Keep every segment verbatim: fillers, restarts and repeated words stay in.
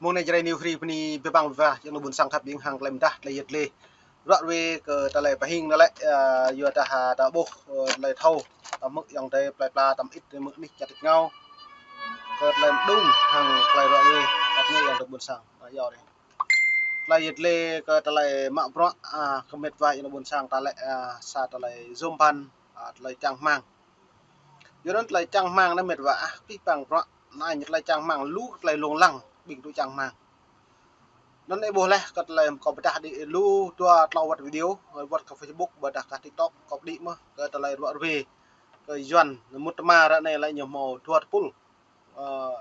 Mông anai Jrai News Free bơni abih bang wa, ayŏng adơi ƀuôn sang khăp ƀing hăng tơlơi mơdah, tơlơi yet lĕ. Ruă ruê kơ tơlơi pơhing anai lĕ, ơ, yua dah ta ƀuh, ơ, tơlơi thâo, ta hmư̆ ayŏng adơi plơi pla ta mơit, ta hmư̆ anih čar tač rơngiao. Kơ tơlơi mơđung hăng tơlơi ruă ruê, ta hmư̆ ayŏng adơi ƀuôn sang, ta yua rai. Tơlơi yet lĕ kơ tơlơi mă bruă, a, kơ met wa ayŏng adơi ƀuôn sang ta lĕ, a, sa tơlơi yôm phăn, a, tơlơi čang rơmang. Yua anŭn tơlơi čang rơmang anai met wa, a, abih bang bruă anai ñu tơlơi čang rơmang lu tơlơi lông lăng ƀing tŭ čang rơmang. Anŭn ih ƀuh laih kơ tơlơi kâo pơdah đĭ lu dua klâo wơ̆t video, wơ̆t kơ Facebook, ƀôdah kơ TikTok, kâo pơđĭ mơ̆n kơ tơlơi ruă ruê kơ Yuan, mŭt tơma ră anai lĕ ñu hmâo dua tơpul, ơ,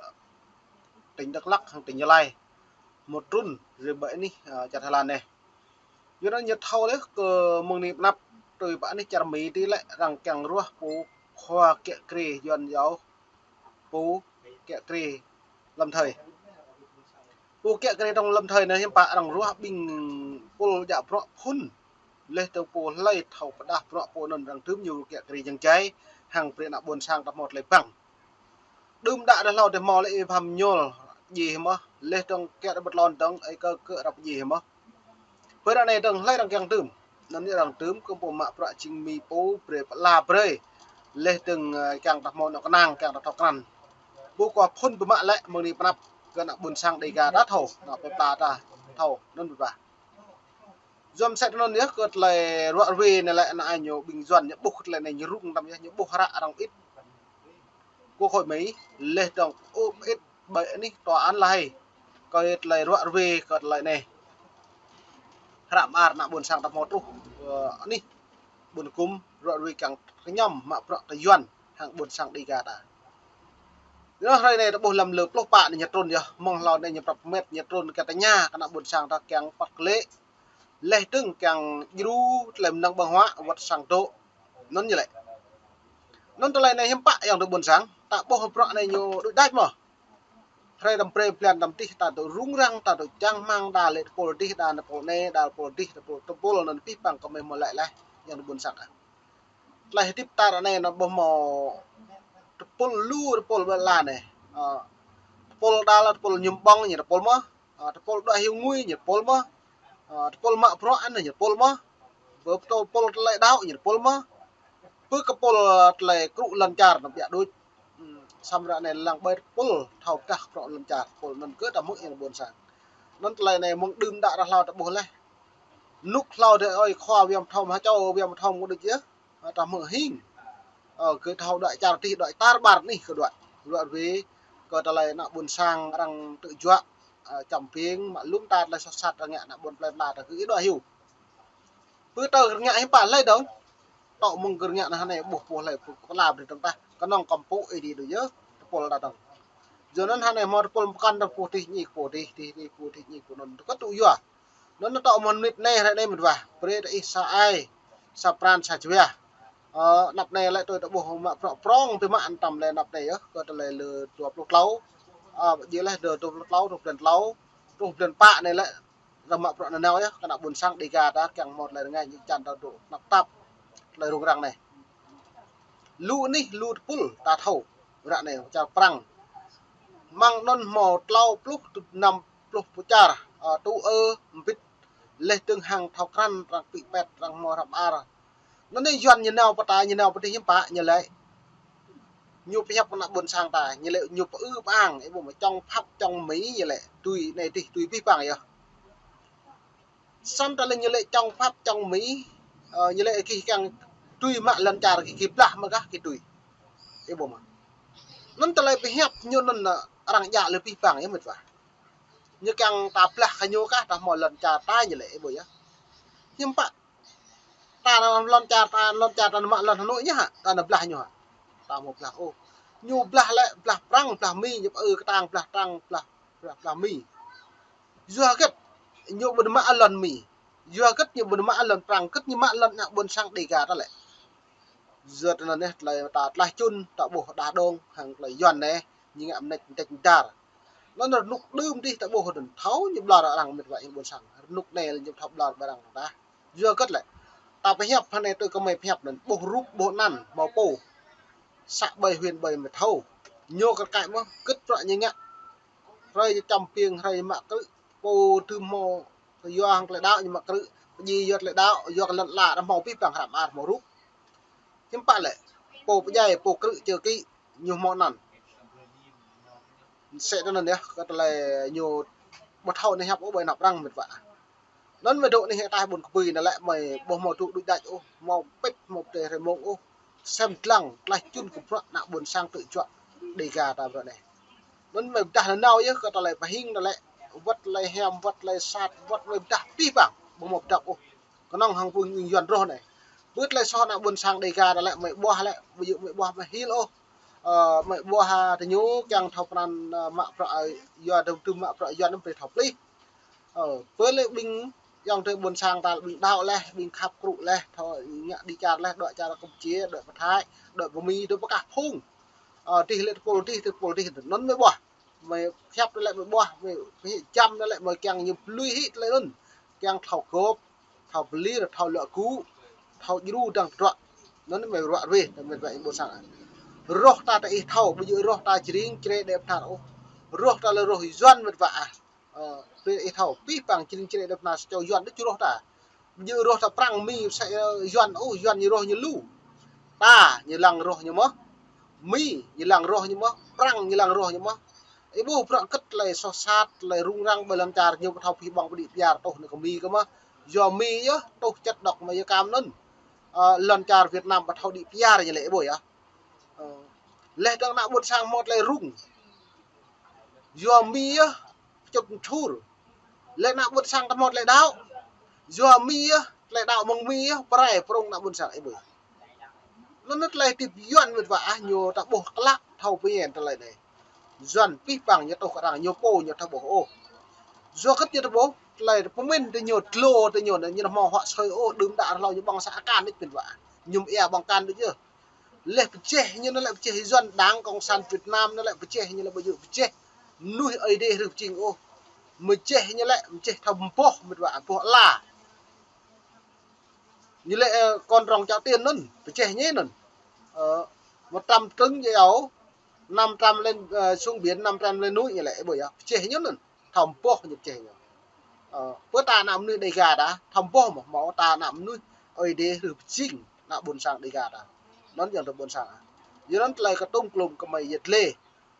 tỉnh Đắk Lắk hăng tỉnh Gia Lai. Mŭt trŭn rai ƀơi anih, ơ, čar Thái Lan anai. Yua anŭn ñu thâo laih kơ mơ̆ng anai pơ anăp tui pơ anih čar Mi tih lĕ arăng kiăng ruah pô khua kiă kriê Yuan yơh, pô kiă kriê lâm thời. Pô kiă kriê trong lâm thời anai hiư̆m pă arăng ruah ƀing tơpul djă bruă phŭn. Laih dơ̆ng pô hlơi thâo pơdah bruă pô anŭn arăng tŭm ñu kiă kriê jăng jai, hăng brơi ană ƀuôn sang ta hmâo tơlơi băng. Đưm đă dah hlâo dah hmâo lĕ ih pham ñol djai mơ̆n, laih dơ̆ng kiă dah ƀơ̆t lŏn dơ̆ng, ih kơ kơ răp djai mơ̆n. Pơ ră anai dơ̆ng hlơi arăng kiăng tŭm. Anŭn arăng tŭm kơ pô mă bruă jing Mi pô brơi pơala brơi. Laih dơ̆ng, ơ, kiăng ta hmâo anŏ kơnang, kiăng ta thâo krăn. Pô khua phŭn pơmă lĕ mơ̆ng anai pơ anăp kơ ană ƀuôn sang Dêga ta thâo, ană plơi pla ta thâo, anŭn ƀu ƀah. Yua mơsĕ tui anŭn yơh kơ tơlơi ruă ruê anai lĕ anai ñu ƀing Yuan ñu ƀuh tơlơi anai ñu rŭng tăm yơh, ñu ƀuh hră arăng mơit. Quốc hội Mi, laih dơ̆ng ơ mơit ƀơi anih tòa án La Hay. Kơ tơlơi ruă ruê kơ tơlơi anai. Hră mơar ană ƀuôn sang ta hmâo truh, ơ, anih ƀuôn hgŭm ruă ruê kiăng kơñăm mă bruă kơ Yuan hăng ƀuôn sang Dêga ta. Yua hrơi anai ta ƀuh lăm lơ pluh pă anai ñu trŭn yơh, mơ̆ng hlâo anai ñu prăp met ñu trŭn kơ tơña kơ ană ƀuôn sang ta kiăng păt klĕ. Laih dơ̆ng kiăng djru tơlơi mơnăng ƀơ̆ng huă wơ̆t sang dŏ. Anŭn ñu lĕ. Anŭn tơlơi anai hiư̆m pă ayŏng adơi ƀuôn sang, ta ƀuh bruă anai ñu đôč đač mơ̆n. Hrơi đăm brơi blan đăm dih ta dŏ rŭng răng, ta dŏ čang rơmang, đa lĕ tơpul dih, đa tơpul anai, đa tơpul dih, tơpul tơpul, anŭn abih bang kơ mơi hmâo laĭ laih, ayŏng adơi ƀuôn sang ah. Tơlơi hơdip ta ră anai anŭn ƀuh hmâo tơpul lu tơpul ƀơi ala anai. Ơ, tơpul đa lĕ tơpul mơñum ƀơ̆ng ñu tơpul mơ̆n. Ơ, tơpul đuaĭ hyu ngui ñu tơpul mơ̆n. Ơ, tơpul mă bruă anai ñu tơpul mơ̆n. Pơ tơpul tơlơi đaŏ ñu tơpul mơ̆n. Pơ kơ tơpul tơlơi krŭ lŏn čar anŭn ƀiă đôč. Ưm, samơ̆ ră anai lăng ƀơi tơpul thâo pơdah bruă lŏn čar, tơpul anŭn kơ ta hmư̆ ayŏng adơi ƀuôn sang. Anŭn tơlơi anai mơ̆ng đưm đă dah hlâo ta ƀuh laih. Rơnŭk hlâo dêh ơi khua Viam Thom, ha čô Viam Thom kơ đôč yơh. Ơ, ta hmư̆ hing. Ơ, kơ thâo đuaĭ čar dih, đuaĭ tar ƀar anih kơ đuaĭ. Ruă ruê kơ tơlơi ană ƀuôn sang arăng tơjuă, ơ, čăm ping, mă lŏm ta tơlơi soh sat rơngiă ană ƀuôn plơi pla ta kơ ih đuaĭ hyu. Pơ tơ rơngiă hiư̆m pă hlơi dơ̆ng. Tŏ mơ̆ng kơ rơngiă anai ƀuh pô hlơi pô pơala brơi dơ̆ng tah. Kơnơ̆ng kăm pŭ ih đĭ đôč yơh, tơpul ta dơ̆ng. Yua anŭn hơnai hmâo tơpul pơkŏn ta pô dih ñik pô dih, dih ñik pô dih ñik pô anŭn. Kơ tŭ yua. Anŭn tŏ mơ̆n mơnit anai hrơi anai met wa. Brơi ta ih sa ai, sa pran, sa jua. Ơ, anăp anai lĕ tui ta ƀuh mă prŏng prŏng tui mă anăm tăm lĕ anăp anai yơh, kơ tơlơi lơ dua pluh klâo. Ơ, jing laih dua pluh klâo, truh blan klâo, truh blan pă anai lĕ, rơmă bruă nanao yơh, kơ ană ƀuôn sang Dêga ta kiăng hmâo tơlơi rơngai ñu čan ta dŏ tơnap tap, tơlơi rŭng răng anai. Lu anih, lu tơpul ta thâo, ră anai čar Prăng. Mơ̆ng anŭn hmâo klâo pluh truh năm pluh pơčar, ơ, tŭ ơ, mbĭt, laih dơ̆ng hăng thâo krăn, arăng pĭ pet, arăng hmâo hră mơar. Anŭn anai Yuan ñu nao pơ ta, ñu nao pơ dih hiư̆m pă, ñu lĕ. Ñu pơhiăp kơ ană ƀuôn sang ta, ñu lĕ ñu pơư pơang, ih ƀuh mơ̆ čŏng phap čŏng Mi ñu lĕ, tui anai dih, tui abih bang yơh. Samơ̆ ta lĕ ñu lĕ čŏng phap čŏng Mi, ơ, ñu lĕ gih kiăng tui mă lŏn čar gih, gih blah mơ̆ gah gih tui. Ih ƀuh mơ̆. Anŭn tơlơi pơhiăp ñu anŭn, ơ, arăng djă lĕ abih bang yơh met wa. Ñu kiăng ta blah kơ ñu kah ta hmâo lŏn čar ta ñu lĕ, ih ƀuh yơh. Hiư̆m pă ta nao lŏn čar ta, lŏn čar ta nao mă lŏn Hà Nội ñu hă, ta nao blah ñu hă. Ta hmâo blah ôh. Ñu blah lĕ, blah Prăng, blah Mi, ñu pơư kơtang, blah Prăng, blah, blah, blah Mi. Yua hơget ñu ƀu nao mă lŏn Mi. Yua hơget ñu ƀu nao mă lŏn Prăng, hơget ñu mă lŏn ană ƀuôn sang Dêga ta lĕ. Yua tơ anŭn anai tơlơi ta tlaih čun, ta ƀuh đah đong, hăng tơlơi Yuan anai, ñu ngă mơneč mơteč mơdar. Anŭn rơnŭk đưm dih ta ƀuh anŭn thâo ñu ƀlŏr arăng met wa ayŏng ƀuôn sang. Rơnŭk anai ñu thâo ƀlŏr ƀơi arăng ta. Yua hơget lĕ. Ta pơhiăp hơnai tui kơ mơi pơhiăp anŭn. Ƀuh rup, ƀuh anăn, hmâo pô. Să ƀơi huyện ƀơi mơi thâo. Ñu kơ kaĭ mơ̆, hơget bruă ñu ngă. Hrơi ñu čăm piêng, hrơi ñu mă krư̆. Pô tơm hmâo yua hăng tơlơi đaŏ ñu mă krư̆. Pơdjai yua tơlơi đaŏ, yua kơ lŏn ala, rơmô pih pang hră mơar hmâo rup. Hiư̆m pă lĕ, pô pơdjai, pô krư̆ čơ kĭ, ñu hmâo anăn. Sĕ tơ anăn yơh, kơ tơlơi ñu ƀu thâo anai hiăp ôh ƀơi anăp arăng mĕt wa. Anŭn mơ̆ dŏ anai hĕ ataih ƀôn kơpui anai lĕ mơi ƀu hmâo tŭ đuč đač ôh, hmâo pĭt, hmâo pơtê hrơi mông ôh. Sem dlăng, tlaih čun kơ bruă ană ƀôn sang tơčuă Dêga ta bruă anai. Anŭn mơi pơdah nanao yơh kơ tơlơi pơhing anai lĕ, wơ̆t tơlơi hiam, wơ̆t tơlơi sat, wơ̆t mơi pơdah pih pang, ƀu hmâo pơdŏp ôh. Kơnơ̆ng hăng phung ing yuan rŏh anai. Bưt tơlơi soh ană ƀôn sang Dêga ta lĕ mơi ƀuah lĕ, ƀu djơ̆ mơi ƀuah mơi hil ôh. Ơ, mơi ƀuah, a, tơ ñu kiăng thâo pran, a, mă bruă, a, yua tơm tơm mă bruă yuan anŭn brơi thâo plih. Ơ, pơ lĕ ƀing ayŏng adơi ƀôn sang ta ƀing đaŏ laih, ƀing khăp krŭ laih, thâo ngă đĭ čar laih, đuaĭ čar Kampuchia, đuaĭ pơ Thái, đuaĭ pơ Mi, đuaĭ pơ kah phung. Ơ, dih lĕ tơpul dih, tơpul dih, anŭn mơi ƀuah. Mơi hiăp tơlơi mơi ƀuah, mơi pơhiăp jăm tơlơi mơi kiăng ñu pơlui hĭ tơlơi anŭn. Kiăng thâo gơ̆p, thâo pơlir, thâo luă gŭ, thâo djru dăng tơdruă. Anŭn mơi ruă ruih, tơ mĕt wa ƀôn sang. Rŏh ta tơ ih thâo, ƀu djơ̆ rŏh ta jring jrê đe pơthar ôh. Rŏh ta lĕ rŏh yuan mĕt wa ah. Ơ, tơ ih thâo, pih pang jring jrê đe pơthar sa čô yuan đôč rŏh ta. Ƀu djơ̆ rŏh ta Prăng Mi sa, ơ, yuan ôh, yuan ñu rŏh ñu lu. Ta, ñu lăng rŏh ñu mơ̆n. Mi, ñu lăng rŏh ñu mơ̆n. Prăng, ñu lăng rŏh ñu mơ̆n. Ih ƀuh bruă kơ̆t tơlơi soh sat, tơlơi rŭng răng ƀơi lŏn čar ñu ƀu thâo pih ƀơ̆ng pơđĭ pơyar tuh anai kơ Mi kơ mơ̆n. Yua Mi yơh, tuh čăt dŏk mă yua kam anŭn. Ơ, lŏn čar Việt Nam ƀu thâo đĭ pơyar ñu lĕ ih ƀuh yơh. Ơ, laih dơ̆ng ană ƀôn sang hmâo tơlơi rŭng. Yua Mi yơh, pơčŭt mơčhur. Laih ană ƀôn sang ta hmâo tơlơi đaŏ. Yua Mi yơh, tơlơi đaŏ mơ̆ng Mi yơh, pơrai prŏng ană ƀôn sang ih ƀuh. Anŭn tơlơi tĭp yuan mĕt wa ah ñu ta ƀuh klă thâo pơñen tơlơi anai. Yuan pih pang ñu tuh kơ arăng ñu pô ñu ta ƀuh ôh. Yua kơ ñu ta ƀuh, tơlơi pơmĭn tơ ñu tlô tơ ñu anai ñu hmâo huă sui ôh, đưm đă hlâo ñu ƀơ̆ng sa akan đôč mĕt wa. Ñu ia ƀơ̆ng akan đôč yơh. Laih pơjeh ñu anai lĕ pơjeh yuan Đảng Cộng sản Việt Nam anai lĕ pơjeh ñu lĕ ƀu djơ̆ pơjeh mơnuih Ơi Adai hrih pơjing ôh. Mơjeh ñu lĕ mơjeh thâo mơboh mĕt wa, boh ala. Ñu lĕ, ơ, con rồng chảo tiền anŭn, pơjeh ñu anŭn. Ơ, một trăm trứng dưa hấu, năm trăm lên, ơ, xuống biển, năm trăm lên núi ñu lĕ ƀuh yơh, pơjeh ñu anŭn. Thâo mơboh ñu pơjeh ñu. Ơ, pơ ta ană mơnuih Dêga ta, thâo mơboh mơ̆, hmâo ta ană mơnuih Ơi Adai hrih pơjing ană ƀôn sang Dêga ta. Anŭn ayŏng adơi ƀôn sang. Yua anŭn tơlơi kơtŭng klum kơ mơi yơh lĕ.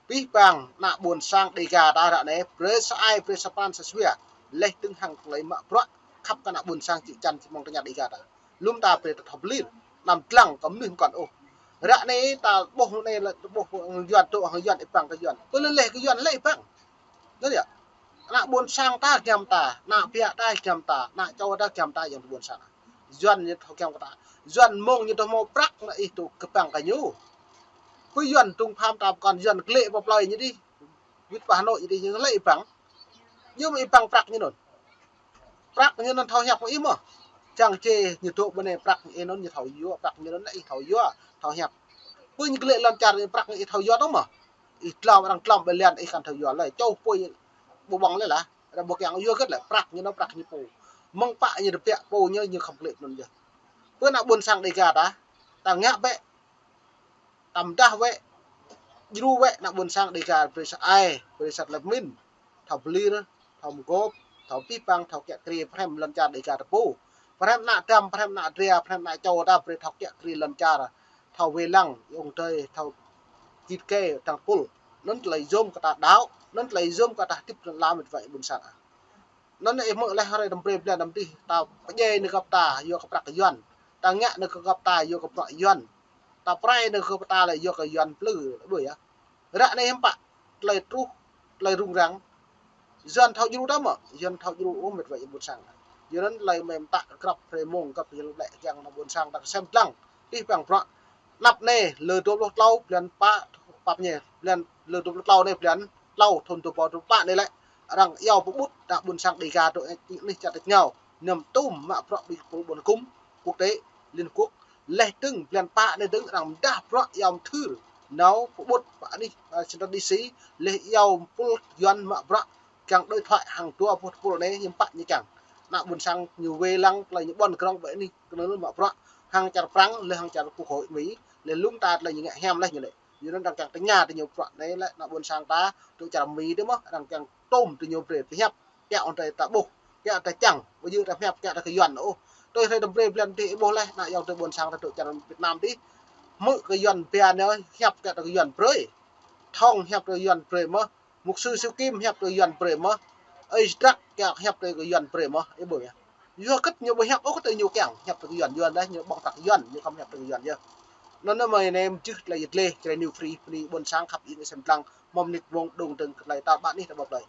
Pih pang ană ƀôn sang Dêga ta ră anai, brơi sa ai, brơi sa pran sa sua. Laih dơ̆ng hăng tơlơi mă bruă, khăp kơ ană ƀôn sang čư̆ čan či mơ̆ng tơña Dêga ta. Lŏm ta brơi ta thâo pơlir, anăm dlăng kơ mơnuih mơkŏn ôh. Ră anai ta ƀuh anai lĕ, ta ƀuh yuan dŏ hăng yuan ih pang kơ yuan. Pơ lĕ laih kơ yuan lĕ ih pang. Anŭn yơh. Ană ƀôn sang ta giăm ta, ană ƀiă ta giăm ta, ană čô ta giăm ta ayŏng adơi ƀôn sang. Yuan ñu thâo giăm kơ ta. Yuan mơ̆ng ñu thâo hmâo prăk anŭn ih dŏ kơpang kơ ñu. Pơ yuan tŭng pham ta pơkŏn yuan glĕ pơ plơi ñu dih. Wĭt pơ Hà Nội ñu dih ñu lĕ ih pang. Ñu mơ̆ ih pang prăk ñu anŭn. Prăk ñu anŭn thâo hiăp kơ ih mơ̆n. Čang čê ñu dŏ ƀơi anai prăk ñu anŭn ñu thâo yua, prăk ñu anŭn ih thâo yua, thâo hiăp. Pơ ñu glĕ lŏn čar ñu prăk ñu ih thâo yua tŏ mơ̆n. Ih tlŏm arăng tlŏm ƀơi liăn ih kăn thâo yua lơi. Čô pô ƀu ƀơ̆ng lơi lah. Arăng ƀu kiăng yua hơget lĕ prăk ñu anŭn prăk ñu pô. Mơ̆ng pă ñu tơbiă pô ñu ñu khŏm glĕ anŭn yơh. Pơ ană ƀôn sang Dêga ta, ta ngă bĕ. Tăm dah wĕ, djru wĕ ană ƀôn sang Dêga brơi sa ai, brơi sa tơlơi pơmĭn. Thâo pơlir, thâo mơgôp, thâo pih pang, thâo kiă kriê pơhrăm lŏn čar Dêga ta pô. Pơhrăm ană dăm, pơhrăm ană dra, pơhrăm ană čô ta brơi thâo kiă kriê lŏn čar. Thâo wai lăng, ayŏng adơi, thâo git gai, dăng tơpul. Anŭn tơlơi yôm kơ ta đaŏ, anŭn tơlơi yôm kơ ta hơdip lăm ala mĕt wa ƀôn sang. Anŭn ih hmư̆ laih hrơi tơm brơi blan tơm dih, ta pơdjai nao gơ̆p ta, yua kơ prăk yuan. Ta ngă nao gơ̆p ta, yua kơ prăk yuan. Ta pơrai nao gơ̆p ta lĕ yua kơ yuan plư, ƀuh yơh. Ră anai hiư̆m pă, tơlơi truh, tơlơi rŭng răng. Yuan thâo djru tŏ mơ̆n, yuan thâo djru ôh mĕt wa ƀôn sang. Yua anŭn tơlơi mơi mơta grăp hrơi mông, grăp tơlơi lĕ kiăng ană ƀôn sang ta sem dlăng. Pih pang bruă. Anăp anai, lơ dua pluh klâo, blan pă, pap ñe, blan lơ dua pluh klâo anai, blan klâo, thŭn dua rơbâo dua pluh pă anai lĕ. Arăng iâu pơƀut ană ƀôn sang Dêga dŏ anih čar tač rơngiao. Anăm tŭm mă bruă ƀing pô ƀôn hgŭm quốc tế, Liên Hợp Quốc. Laih dơ̆ng blan pă anai dơ̆ng arăng mơdah bruă iâu mơthưr. Nao pơƀut pơ anih, ơ, Washington D C, laih iâu pul yuan mă bruă kiăng đối thoại hăng dua boh tơpul anai hiư̆m pă ñu kiăng. Ană ƀôn sang ñu wai lăng tơlơi ñu ƀuăn grong ƀơi anih kơnơ̆ng mă bruă hăng čar Prăng, laih hăng čar quốc hội Mi, laih lŏm ta tơlơi ñu ngă hiam laih ñu lĕ. Yua anŭn arăng kiăng tơña tơ ñu prăk anai lĕ ană ƀôn sang ta, tŭ čar Mi tơ mơ̆, arăng kiăng tôm tơ ñu brơi pơhiăp, kiăng ôh tơ ta ƀuh, kiăng ta čang, ƀu djơ̆ ta pơhiăp, kiăng ta kơ Yuan ôh. Tui hrơi ta brơi blan tih ih ƀuh laih, ană ayŏng tơ ƀôn sang ta tŭ čar Việt Nam tih. Hmư̆ kơ Yuan ba anai, hiăp kiăng ta kơ Yuan brơi. Thong hiăp tơ Yuan brơi mơ̆. Mục sư Siu Kim hiăp tơ Yuan brơi mơ̆. Ơi Drak kiăng hiăp tơ kơ Yuan brơi mơ̆. Ih ƀuh yơh. Yua kơ ñu ƀu hiăp ôh kơ tơ ñu kiăng hiăp tơ kơ Yuan, Yuan laih ñu ƀơ̆ng tăk Yuan, ñu khŏm hiăp tơ kơ Yuan yơh. Anŭn mơ̆ anai mơ̆ jih tơlơi yơh tơlơi, Jrai New Free, bơni ƀôn sang khăp ing ih sem lăng, mơ̆ng mơnit mông đung dơ̆ng kơ tơlơi ta ƀă anih ta ƀuh tơlơi.